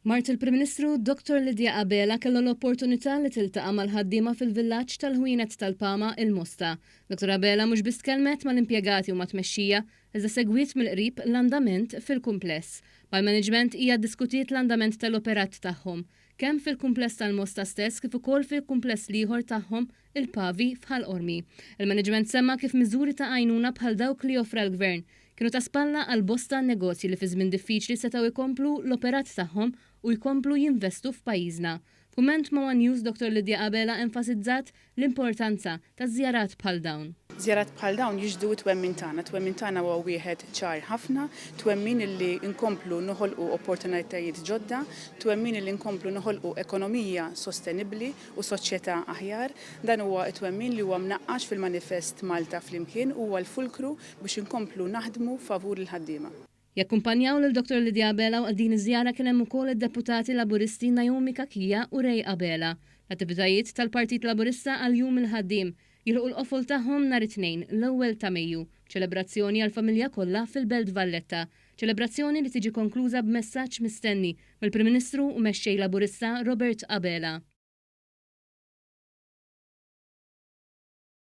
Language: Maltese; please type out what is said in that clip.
Mart il-Prim Ministru Dottor Lydia Abela kellha l-opportunità li tiltaqa' mal-ħaddiema fil-villaġġ tal-ħwienet tal-Pama, il-Mosta. Dottor Abela mhux biss tkellmet mal-impjegati u mat-tmexxija, iżda segwiet mill-qrib l-andament fil-kumpless. Mal-management hija ddiskutiet l-andament tal-operat tagħhom, kemm fil-kumpless tal-Mosta stess kif ukoll fil-kumpless l-ieħor tagħhom, il-Pavi, f'Ħal Qormi. Il-management semma kif miżuri ta' għajnuna bħal dawk li offra l-Gvern Kienu ta' spalla għal bosta negozji li fi żmien diffiċli setgħu jkomplu l-operat tagħhom u jkomplu jinvestu f'pajjiżna. F'kumment ma' one News Dottor Lydia Abela enfasizzat l-importanza ta' żjarat bħal dawn. Żjarat bħal dawn jixhdu t-twemmin tagħna. T-twemmin tagħna huwa wieħed ċar ħafna, twemmin illi nkomplu noħolqu opportunitajiet ġodda, twemmin illi nkomplu noħolqu ekonomija sostenibbli u soċjetà aħjar. Dan huwa t-twemmin li huwa mnaqqax fil-manifest Malta Flimkien, huwa l-fulkru biex inkomplu naħdmu favur il-ħaddiema. Jakkumpanjaw lil Dottor Lydia Abela waqt din iż-żjara kien hemm ukoll id-Deputati Laburisti Naomi Cachia u Ray Abela. L-attivitajiet tal-Partit Laburista għal Jum il-Ħaddiem jilħqu l-qofol tagħhom nhar it-Tnejn, l-ewwel ta' Mejju, b'ċelebrazzjoni għall-familja kollha fil-Belt Valletta. Ċelebrazzjoni li tiġi konkluża b'messaġġ mistenni mill-Prim Ministru u Mexxej Laburista Robert Abela.